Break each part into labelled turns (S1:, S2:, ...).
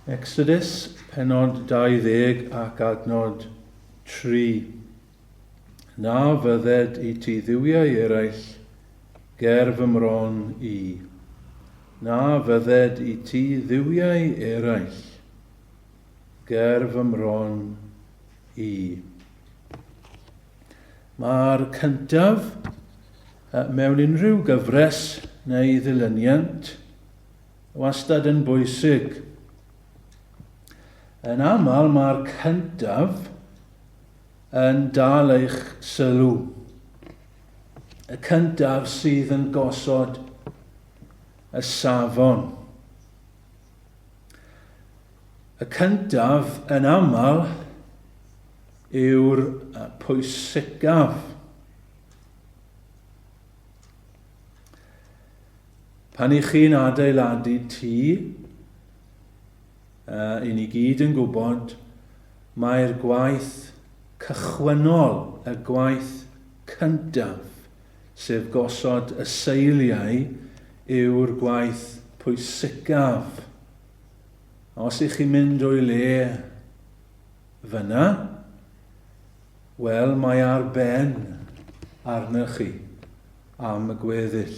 S1: Exodus, penod 20 ac adnod 3. Na fydded i ti dduwiau eraill ger fy mron i. Na fydded i ti dduwiau eraill ger fy mron i. Mae'r cyntaf mewn unrhyw gyfres neu ddilyniant wastad yn bwysig. Yn aml mae'r cyntaf yn dal eich sylw. Y cyntaf sydd yn gosod y safon. Y cyntaf yn aml yw'r pwysicaf. Pan i chi'n adeiladu tŷ, uh, i ni gyd yn gwybod, mae'r gwaith cychwynnol, y gwaith cyntaf, sef gosod y seiliau, yw'r gwaith pwysicaf. Os ych chi'n mynd o'i le fyna, wel, mae ar ben arnoch chi am y gweddill.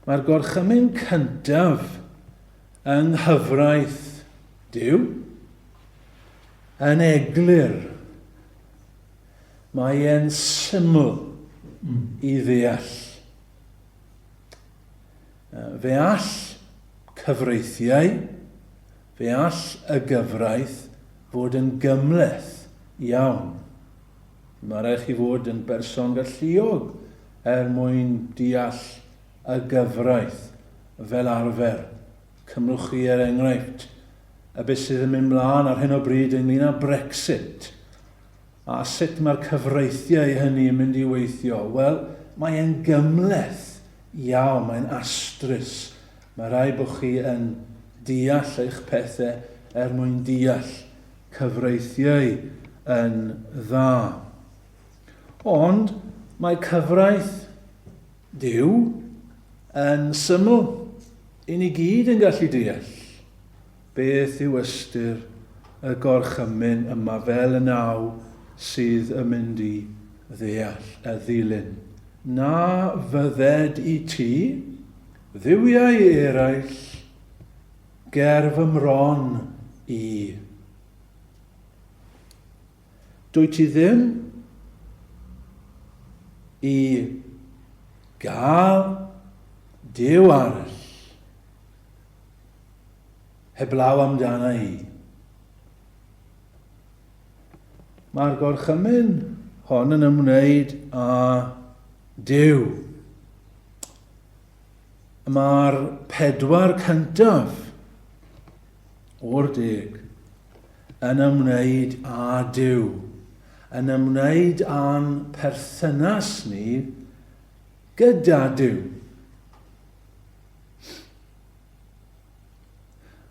S1: Mae'r gorchymyn cyntaf yng nghyfraith Duw yn eglur. Mae e'n syml i ddeall. Fe all cyfreithiau, fe all y gyfraith fod yn gymhleth iawn. Mae rhaid chi fod yn berson galluog er mwyn deall y gyfraith fel arfer. Cymrwch chi er enghraifft y beth sydd yn mynd mlaen ar hyn o bryd ynglyn â Brexit a sut mae'r cyfreithiau hynny yn mynd i weithio. Wel, mae e'n gymhleth iawn, mae'n astrus. Mae rhaid bod chi yn deall eich pethau er mwyn deall cyfreithiau yn dda. Ond mae cyfraith Duw yn syml. I ni gyd yn gallu deall beth yw ystyr y gorchymyn yma fel y naw sydd yn mynd i ddeall y ddilyn. Na fydded i ti, dduwiau eraill, ger fy mron i. Dwyt ti ddim i gael Duw arall heblaw amdana i. Mae'r gorchymyn hon yn ymwneud â Duw. Mae'r pedwar cyntaf o'r deg yn ymwneud â Duw, yn ymwneud â'n perthynas ni gyda Duw.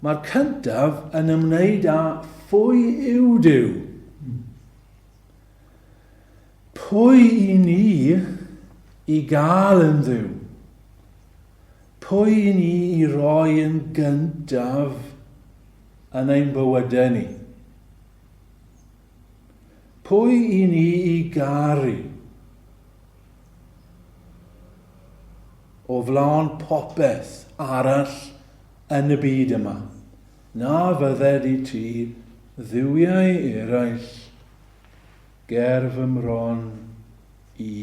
S1: Mae'r cyntaf yn ymwneud â phwy yw Duw. Pwy i ni i gael yn Dduw? Pwy i ni i roi yn gyntaf yn ein bywydau ni? Pwy i ni i garu? O flaen popeth arall yn y byd yma, na fydded i ti dduwiau eraill ger fy mron i.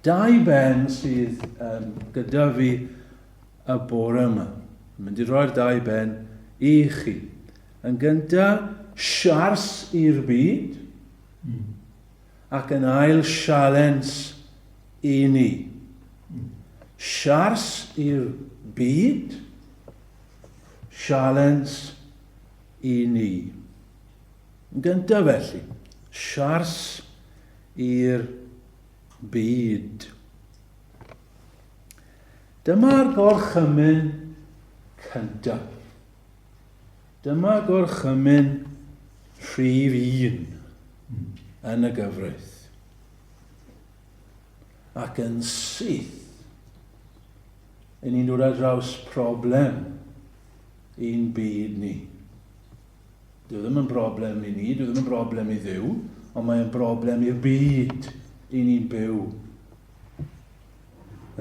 S1: Dau ben sydd um, gyda fi y bore yma. Yn mynd i roi'r dau ben i chi. Yn gyntaf, siars i'r byd, ac yn ail, sialens i ni. Siars i'r byd, sialens i ni. Yn gyntaf felly, siars i'r byd. Dyma'r gorchymyn cyntaf. Dyma gorchymyn rhif un. yn y gyfraith. Ac yn syth, yn ni'n dod ar draws problem i'n byd ni. Dyw e ddim yn broblem i ni, dyw e ddim yn broblem i Dduw, ond mae'n broblem i'r byd i ni'n byw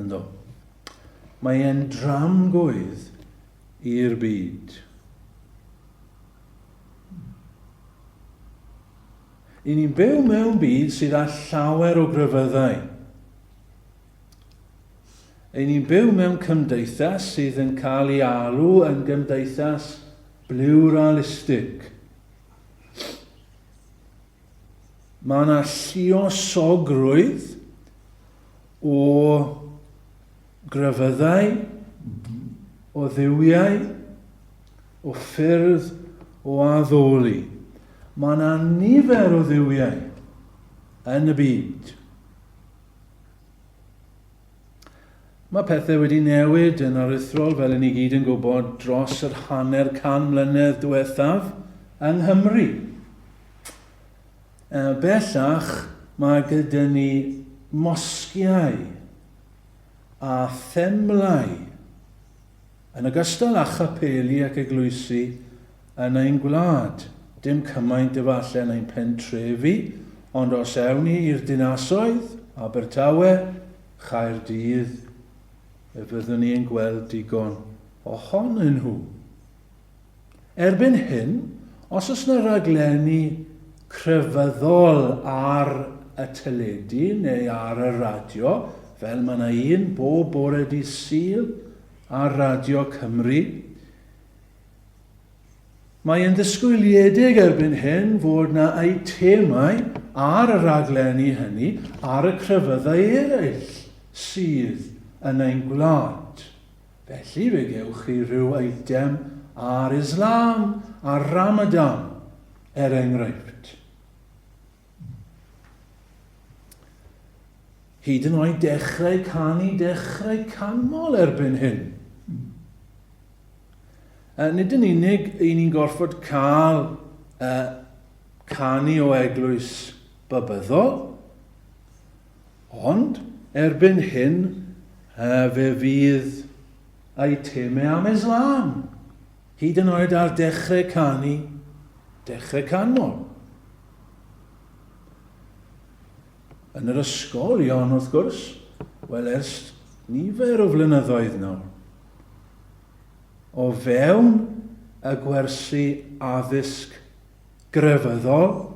S1: ynddo. Mae e'n dramgwydd i'r byd. I ni'n byw mewn byd sydd â llawer o grefyddau. I ni'n byw mewn cymdeithas sydd yn cael ei alw yn gymdeithas bliwralistig. Mae yna lluosogrwydd o grefyddau, o dduwiau, o ffyrdd o addoli. Mae yna nifer o dduwiau yn y byd. Mae pethau wedi newid yn aruthrol, fel i ni gyd yn gwybod, dros yr hanner can mlynedd diwethaf yng Nghymru. Bellach, mae gyda ni mosgiau a themlau, yn ogystal â chapeli ac eglwysi yn ein gwlad. Dim cymaint efallai yn ein pentrefi, ond os ewn ni i'r dinasoedd, Abertawe, Chaerdydd, fe fyddwn ni yn gweld digon ohonyn nhw. Erbyn hyn, os oes 'na raglenni crefyddol ar y teledu neu ar y radio, fel mae 'na un bob bore dydd Sul ar Radio Cymru, mae e'n ddisgwyliedig erbyn hyn fod 'na eitemau ar y raglenni hynny ar y crefyddau eraill sydd yn ein gwlad. Felly fe gewch chi rhyw eitem ar Islam a Ramadan, er enghraifft. Hyd yn oed dechrau canu, dechrau canmol erbyn hyn. Nid yn unig i ni'n gorfod cael uh, canu o eglwys babyddol, Ond erbyn hyn fe fydd eitemau am Islam, hyd yn oed ar dechrau canu, dechrau canmol. Yn yr ysgolion, wrth gwrs, wel ers nifer o flynyddoedd nawr, o fewn y gwersi addysg grefyddol,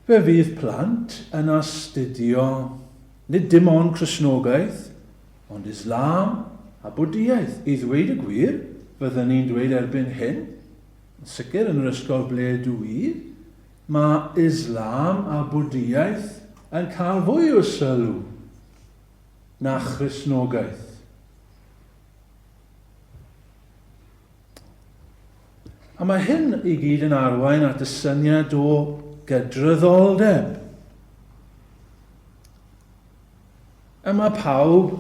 S1: Fe fydd plant yn astudio nid dim ond Cristnogaeth, ond Islam a Bwdiaeth. I ddweud y gwir, fydden ni'n dweud erbyn hyn, yn sicr yn yr ysgol ble dw i, mae Islam a Bwdiaeth yn cael fwy o sylw na Christnogaeth. A mae hyn i gyd yn arwain at y syniad o gydraddoldeb. A mae pawb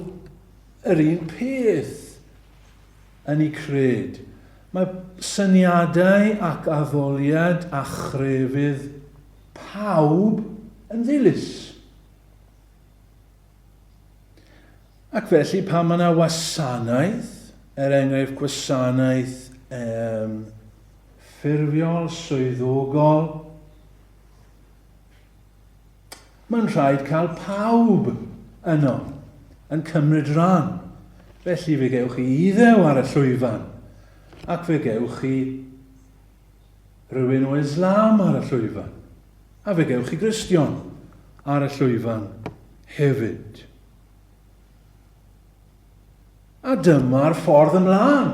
S1: yr un peth yn eu cred. Mae syniadau ac addoliad a chrefydd pawb yn ddilys. Ac felly pan mae yna wasanaeth, er enghraifft gwasanaeth um, ffurfiol, swyddogol, mae'n rhaid cael pawb yno yn cymryd rhan. Felly fe gewch chi iddew ar y llwyfan, ac fe gewch chi rhywun o Islam ar y llwyfan, a fe gewch chi Gristion ar y llwyfan hefyd. A dyma'r ffordd ymlaen,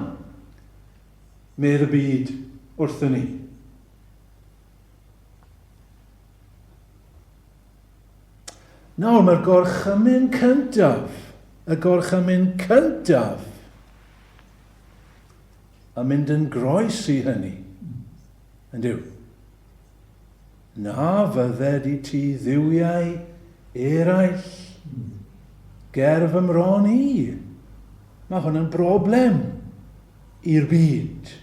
S1: medd y byd wrthyn ni. Nawr mae'r gorchymyn cyntaf, y gorchymyn cyntaf, yn mynd yn groes i hynny. Yn dyw. Na fydded i ti dduwiau eraill ger fy mron i. Mae hwn yn broblem i'r byd.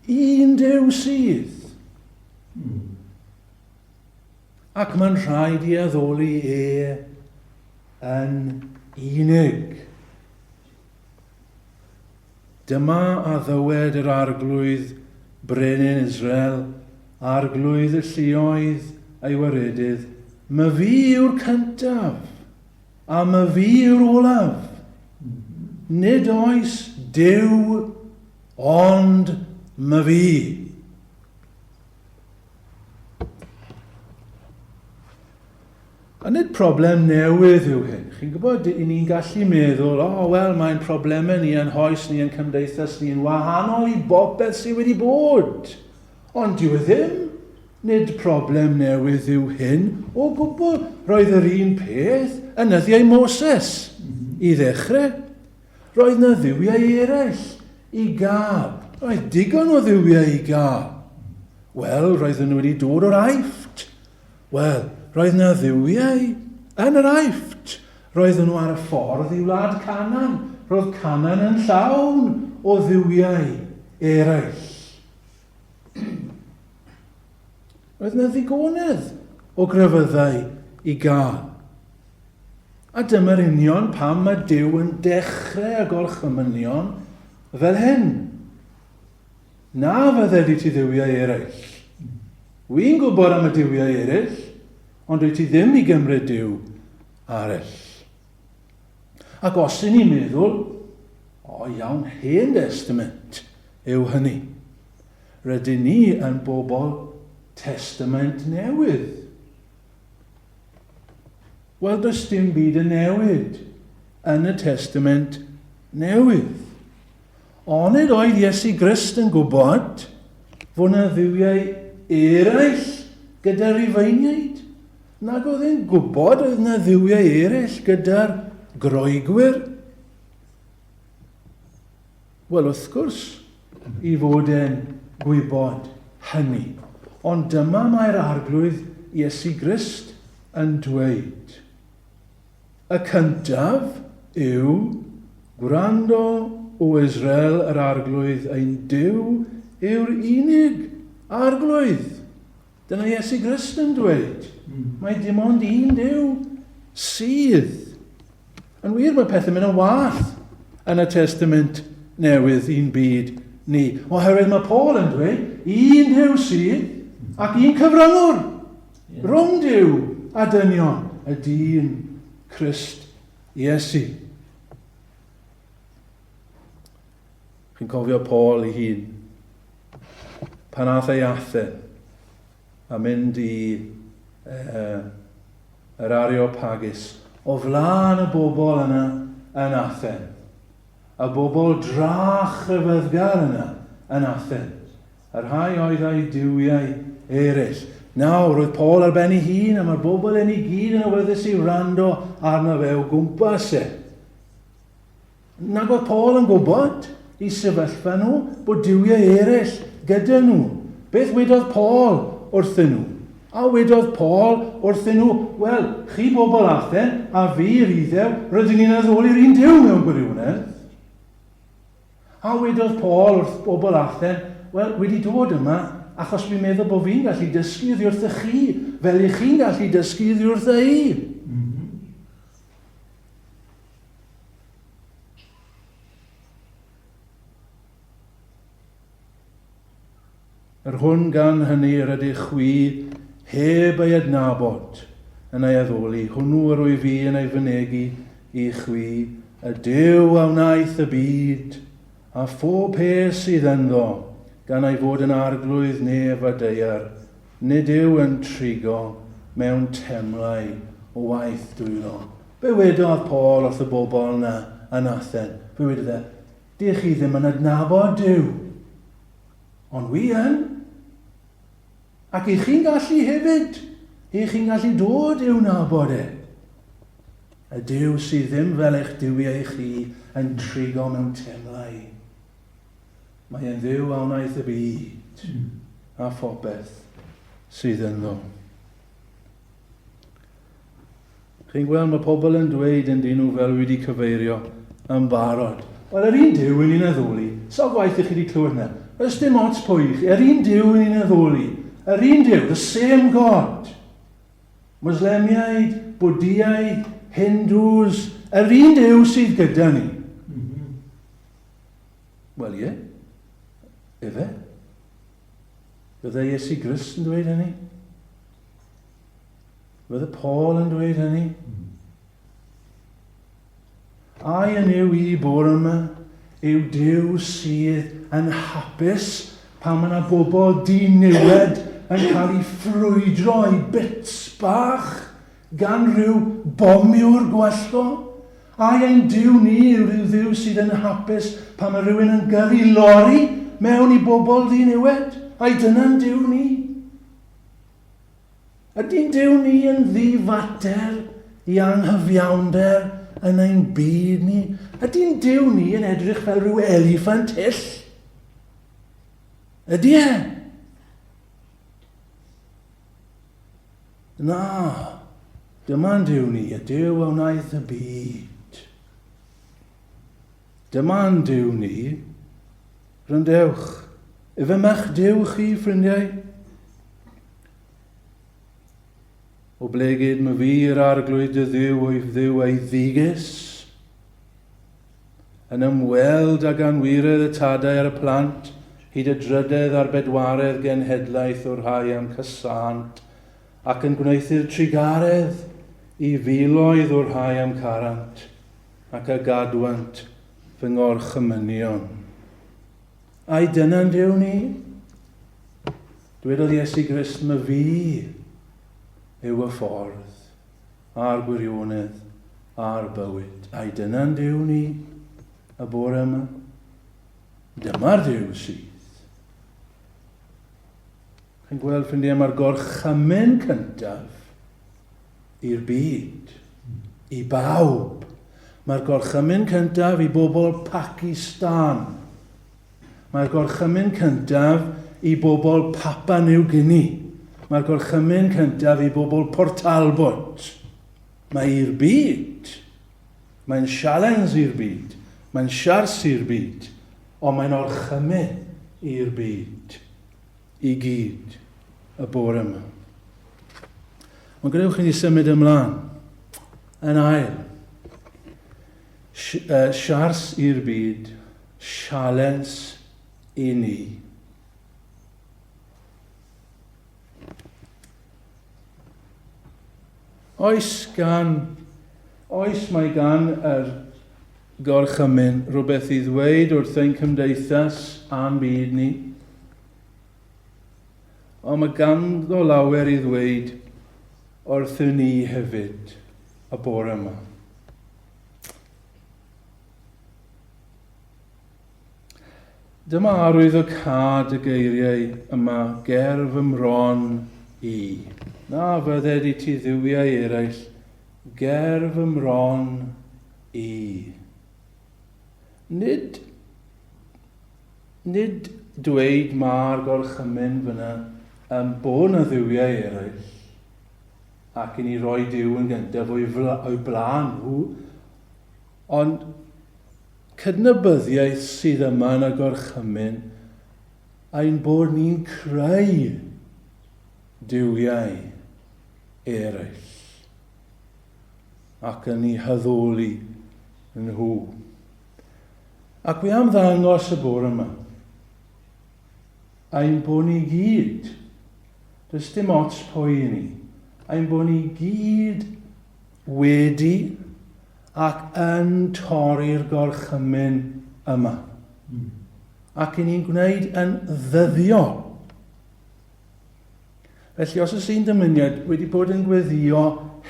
S1: Un Duw sydd. Ac mae'n rhaid i addoli e yn unig. Dyma a ddywed yr Arglwydd, Brenin Israel, Arglwydd y lluoedd a'i waredydd, Myfi yw'r cyntaf, a myfi yw'r olaf. Nid oes Duw ond myfi. A nid problem newydd yw hyn. Chi'n gwybod, i ni'n gallu meddwl, o, oh, wel, mae'n problemau ni yn hoes ni, yn cymdeithas ni, yn wahanol i bopeth sydd wedi bod. Ond dyw e ddim. Nid problem newydd yw hyn o gwbl. Roedd yr un peth yn nyddiau Moses i ddechrau. Roedd na dduwiau eraill i gael. Roedd digon o dduwiau i gael. Wel, roedden nhw wedi dod o'r Aifft. Wel, roedd na dduwiau yn yr Aifft. Roedden nhw ar y ffordd i wlad Canaan. Roedd Canaan yn llawn o dduwiau eraill. Roedd na ddigonedd o grefyddau i gael. A dyma'r union pam mae Duw yn dechrau y gorchymynion fel hyn. Na fydded i ti dduwiau eraill. Wy'n gwybod am y duwiau eraill, ond dwyt ti ddim i gymryd Duw arall. Ac os ydyn ni'n meddwl, o iawn, Hen Destament yw hynny. Rydyn ni yn bobl Testament Newydd. Wel, does dim byd yn newid yn y Testament Newydd. Onid oedd Iesu Grist yn gwybod fod na dduwiau eraill gyda'r Rufeiniaid? Nag oedd e'n gwybod oedd na dduwiau eraill gyda'r Groegwyr? Wel, wrth gwrs, i fod e'n gwybod hynny. Ond dyma mae'r Arglwydd Iesu Grist yn dweud. Y cyntaf yw, Gwrando, O Israel, yr Arglwydd ein Duw yw'r unig Arglwydd. Dyna Iesu Grist yn dweud. Mae dim ond un Duw sydd. Yn wir, mae pethau'n mynd yn wath yn y Testament Newydd i'n byd ni. Oherwydd mae Paul yn dweud, un Duw sydd ac un cyfryngwr rhwng Duw a dynion, y dyn Crist Iesu. Chi'n cofio Paul ei hun pan ath ei Athen a mynd i uh, yr Areopagus o flaen y bobl yna yn Athen. Y bobl dra chrefyddgar yna yn Athen. Y rhai oedd â'u duwiau eraill. Nawr, roedd Paul ar ben ei hun a mae'r bobl yn i gyd yn awyddus i wrando arno fe o gwmpas e. Nag oedd Paul yn gwybod i sefyllfa nhw bod duwiau eraill gyda nhw. Beth wedodd Paul wrthyn nhw? A wedodd Paul wrthyn nhw, wel, chi bobl Athen a fi yr Iddew, rydyn ni'n addoli'r un Duw mewn gwirionedd. A wedodd Paul wrth bobl Athen, wel, wedi dod yma achos fi'n meddwl bod fi'n gallu dysgu oddi wrthych chi, fel i chi'n gallu dysgu oddi wrtha i. Yr hwn gan hynny yr ydych chwi heb ei adnabod yn ei addoli, hwnnw yr wyf fi yn ei fynegi i chwi, y Duw a wnaeth y byd, a phob peth sydd ynddo, gan ei fod yn arglwydd nef a daear, nid yw yn trigo mewn temlau o waith dwylo. Be wedodd Paul wrth y bobl yna yn Athen? Fe wedodd e, Dych chi ddim yn adnabod Duw. Ond wi yn. Ac i chi'n gallu hefyd. I chi'n gallu dod i'w nabod e. Y Duw sydd ddim fel eich duwiau chi yn trigo mewn temlau. Mae e'n Dduw a wnaeth y byd a phopeth sydd ynddo. Chi'n gweld, mae pobl yn dweud yn dyn nhw fel wedi cyfeirio yn barod. Wel, yr un Duw yn ni'n addoli, Sawl gwaith i chi wedi clywed hynna? Does dim ots pwy i chi. Yr un Duw yn ni'n addoli. Yr un Duw, the same God. Moslemiaid, Bwdiaid, Hindus, yr un Duw sydd gyda ni. Wel ie, efe. Fydde Iesu Grist yn dweud hynny? Fydde Paul yn dweud hynny? Ai yn yw i bore yma yw Duw sydd yn hapus pan mae yna bobl diniwed yn cael eu ffrwydro i bits bach gan rhyw bomiwr gwallgo? Ai ein Duw ni yw rhyw Dduw sydd yn hapus pan mae rhywun yn gyrru lori mewn i bobl ddiniwed? Ai dyna'n Duw ni? Ydy'n Duw ni yn ddi-fater i anghyfiawnder yn ein byd ni? Ydy'n Duw ni yn edrych fel rhyw eliffant hyll? Ydy e? Na, dyma'n Duw ni, y Duw a wnaeth y byd. Dyma'n Duw ni. Gwrandewch, efe ma'ch Duw chi, ffrindiau? O blegid my fi yr arglwydd dy Dduw o'i Dduw a'i ddigus, yn ymweld ag anwiredd y tadau ar y plant, hyd y drydedd a'r bedwaredd genhedlaeth o'r rhai am casânt, ac yn gwneuthur trugaredd i filoedd o'r rhai am carant, ac a gadwant fy ngorchymynion. Ai dyna'n Duw ni? Dwedodd Iesu Grist, My fi yw y ffordd, a'r gwirionedd, a'r bywyd. Ai dyna'n Duw ni y bore yma? Dyma'r Duw sydd. Chi'n gweld, ffrindiau, mae'r gorchymyn cyntaf i'r byd, i bawb. Mae'r gorchymyn cyntaf i bobl Pakistan. Mae'r gorchymyn cyntaf i bobl Papua New Guinea. Mae'r gorchymyn cyntaf i bobl Port Talbot. Mae i'r byd. Mae'n sialens i'r byd. Mae'n siars i'r byd. Ond mae'n orchymyn i'r byd i gyd y bore yma. Ond gadewch i ni symud ymlaen. Yn ail, siars i'r byd, sialens i ni. Oes gan, oes mae gan yr gorchymyn rhywbeth i ddweud wrth ein cymdeithas a'n byd ni? Ond mae ganddo lawer i ddweud wrthyn ni hefyd y bore yma. Dyma arwyddocâd y geiriau yma ger fy mron i. Na fydded i ti dduwiau eraill ger fy mron i. Nid, nid dweud mae'r gorchymyn fyna yn bod na dduwiau eraill ac i ni roi Duw yn gyntaf o'i, o'i blaen nhw, ond Cydnabyddiaeth sydd yma yn y gorchymyn ein bod ni'n creu duwiau eraill ac yn eu haddoli nhw. Ac wi am ddangos y bore yma ein bod ni gyd, does dim ots pwy i ni, ein bod ni gyd wedi ac yn torri'r gorchymyn yma. Ac i ni'n gwneud yn ddyddiol. Felly os oes un dymuniad wedi bod yn gweddio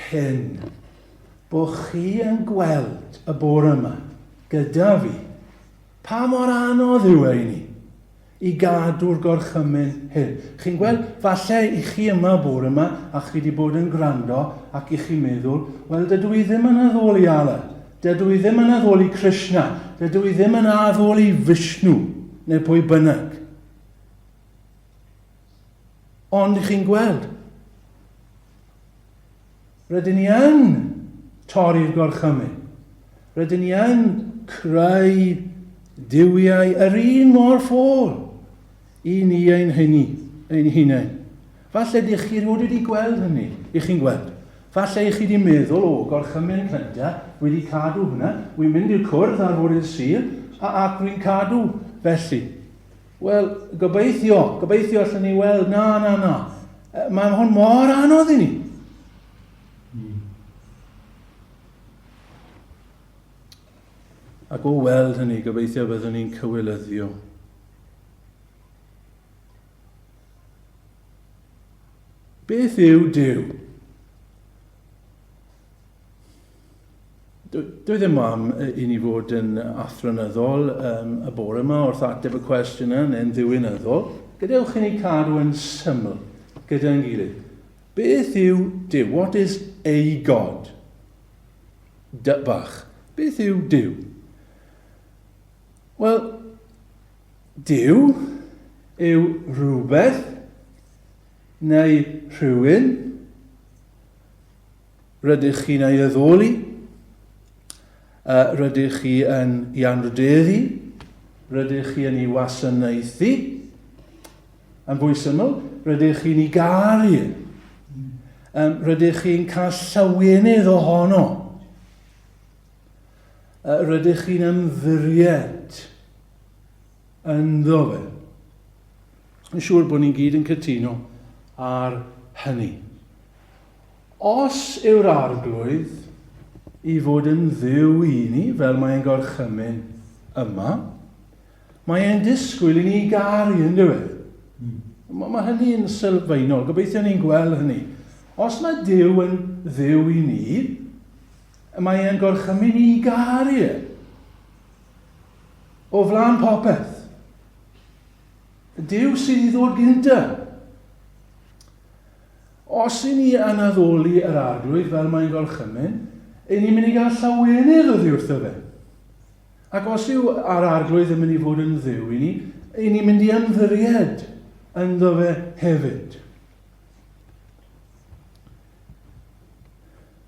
S1: hyn, bod chi yn gweld y bore yma gyda fi, pa mor anodd yw e i ni i gadw'r gorchymyn hyn. Chi'n gweld, falle i chi yma bore yma a chi wedi bod yn gwrando ac i chi'n meddwl, wel dydw i ddim yn addoli Allah, dydw i ddim yn addoli Krishna, dydw i ddim yn addoli Vishnu, neu pwy bynnag. Ond i chi'n gweld, rydyn ni yn torri'r gorchymyn. Rydyn ni yn creu duwiau yr un mor ffôl i ni ein hynny, ein hunain. Falle dych chi rioed wedi gweld hynny, i chi'n gweld. Falle i chi wedi meddwl, o, gorchymyn cynta, wedi cadw hwnna, wy'n mynd i'r cwrdd ar fore Sul, a ac rwy'n cadw felly. Wel, gobeithio, gobeithio allan ni weld, na, na, na. Mae hwn mor anodd i ni. Ac o weld hynny, gobeithio byddwn ni'n cywilyddio. Beth yw Duw? Dwi ddim am i ni fod yn athronyddol um, y bore yma wrth ateb y cwestiwn yna, neu'n ddiwinyddol. Gadewch i ni cadw yn syml gyda'n gilydd. Beth yw Duw? What is a God? D bach. Beth yw Duw? Wel, Duw yw rhywbeth neu rhywun rydych chi'n ei addoli, uh, rydych chi yn ei anrhydeddu, rydych chi yn ei wasanaethu, Yn fwy syml, rydych chi'n ei garu. Um, rydych chi'n cael llawenydd ohono. Uh, rydych chi'n ymddiried ynddo fe. Yn siŵr bod ni'n gyd yn cytuno ar hynny. Os yw'r arglwydd i fod yn ddiw i ni, fel mae'n gorchymyn yma, Mae e'n disgwyl i ni garu, yn dyw e? Mm. Mae, mae hynny'n sylfaenol. Gobeithio ni'n gweld hynny. Os mae Duw yn ddiw i ni, mae e'n gorchymyn i garu e. O flaen popeth. Duw sydd i ddod gynta. Os i ni yn addoli yr arglwydd fel mae'n gorchymyn, i ni'n mynd i gael llawenydd oddi wrtho fe. Ac os yw a'r Arglwydd yn mynd i fod yn Dduw i ni, i ni'n mynd i ymddiried ynddo fe hefyd.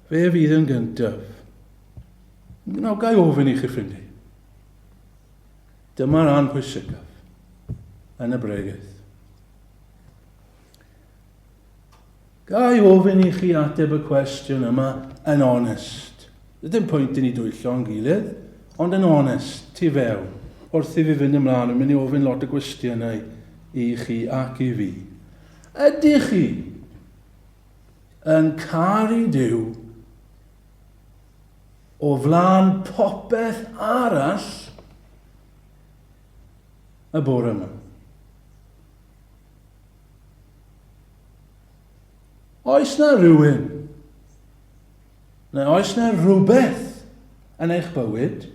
S1: Fe fydd yn gyntaf. Nawr, gai ofyn i chi, ffrindiau. Dyma'r rhan pwysicaf yn y bregeth. Ga i ofyn i chi ateb y cwestiwn yma yn onest? Does dim pwynt i ni dwyllo'n gilydd, ond yn onest, tu fewn, wrth i fi fynd ymlaen, yn mynd i ofyn lot o gwestiynau i chi ac i fi. Ydych chi yn caru Duw o flaen popeth arall y bore yma? Oes na rhywun, neu oes na rhywbeth yn eich bywyd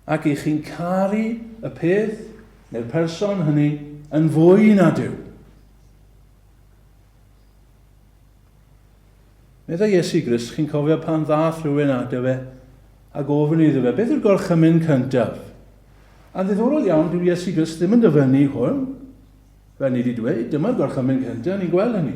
S1: ac i chi'n caru y peth neu'r person hynny yn fwy na Duw? Meddai Iesu Grist, chi'n cofio pan ddath rhywun ato fe a gofyn iddo fe, beth yw'r gorchymyn cyntaf? A ddiddorol iawn, dyw Iesu Grist ddim yn dyfynnu hwn. Fel ni wedi dweud, dyma'r gorchymyn cyntaf, ni'n gweld hynny.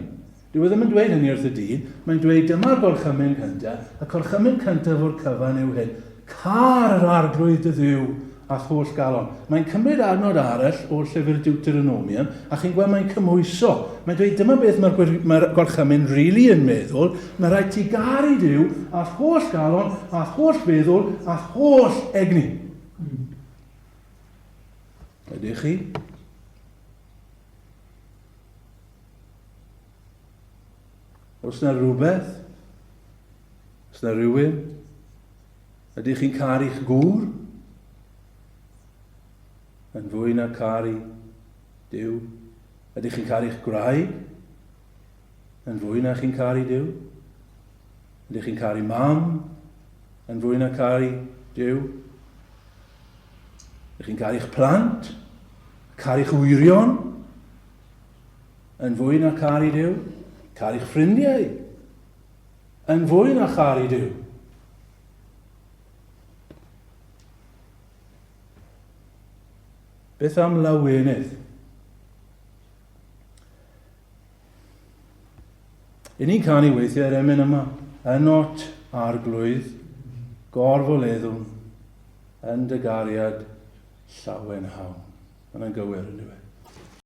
S1: Dyw e ddim yn dweud hynny wrth y dyn, mae'n dweud dyma'r gorchymyn cyntaf, y corchymyn cyntaf o'r cyfan yw hyn, car yr arglwydd dy ddiw a'th holl galon. Mae'n cymryd adnod arall o'r llyfr Deuteronomium, a chi'n gweld mae'n cymhwyso. Mae'n dweud dyma beth mae'r mae gorchymyn rili really yn meddwl, mae rhaid ti garu Duw a'th holl galon, a'th holl feddwl, a'th holl egni. Ydych chi? Oes na rhywbeth? Oes na rhywun? Ydych chi'n caru'ch gŵr? Yn fwy na caru Duw? Ydych chi'n caru'ch gwraig? Yn fwy na chi'n caru Duw? Ydych chi'n caru mam? Yn fwy na caru Duw? Ydych chi'n caru'ch plant? Caru'ch wyrion? Yn fwy na caru Duw? Caru'ch ffrindiau? Yn fwy na charu Duw? Beth am lawenydd? I ni'n canu weithiau yr emyn yma, Ynot arglwydd, gorfoleddwn. Yn dy gariad llawenhawn. Mae'n gywir, yn dweud.